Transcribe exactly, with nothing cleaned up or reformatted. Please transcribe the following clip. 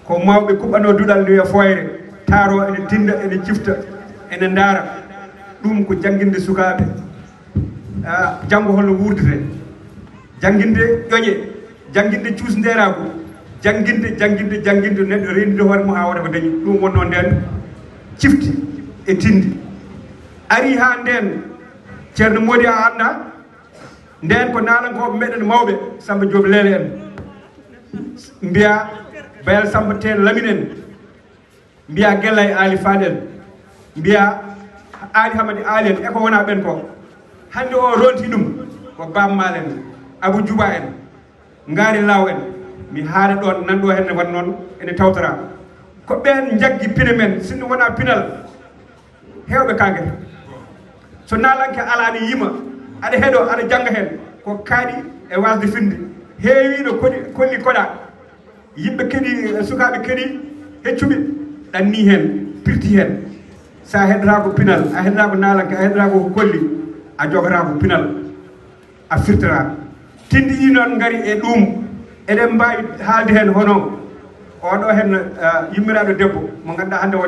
Ko mawɓe kuɓɓanoo duɗal nde wiya fooyre, taaroo ene tinnda, ene cifta, ene ndaara. Ɗum ko jannginde sukaaɓe, ah, janngo holno wuurdete. Jannginde ƴoƴe, jannginde cuusndeeraagu, jannginde, jannginde, jannginde, neɗɗo reendude hoore mum haa waɗa ko dañi. Ɗum wonnoo ndeen cifti e tinndi. Ari haa ndeen, Ceerno Moodi a anndaa, ndeen ko naalankooɓe meɗen mawɓe, Samba Joob Leele en, mbiya Bayal Samba Teen Lamin en, mbiya Gellay Aali Faal en, mbiya Aali Hamadi Aali en, e ko wonaa ɓeen ko. Hannde o ronti ɗum ko Baaba Maal en, Abu Juba en, Ngaari Laaw en, mi haala ɗoon, nan ɗo henne waɗ noon ene tawtoraa. Ko ɓeen njaggi pine men, sinno wonaa pinal, heewɓe kaagete. So naalanke alaa ne yima, aɗa heɗo, aɗa jannga heen, ko kaaɗi e waasde finde. Heewii no koɗi, kolli koɗa. Yimɓe keɗi, sukaaɓe keɗi, heccuɓe, ɗanni heen, pirti heen. So a heɗotaako pinal, a heɗotaako naalanke, a heɗotaako ko kolli, a jogotaako pinal, a firtoraa. Tinndi ɗi noon ngari e ɗum. Eɗen mbaawi haalde heen hono oɗo heen, ah, yummiraaɗo debbo mo ngannduɗaa hannde o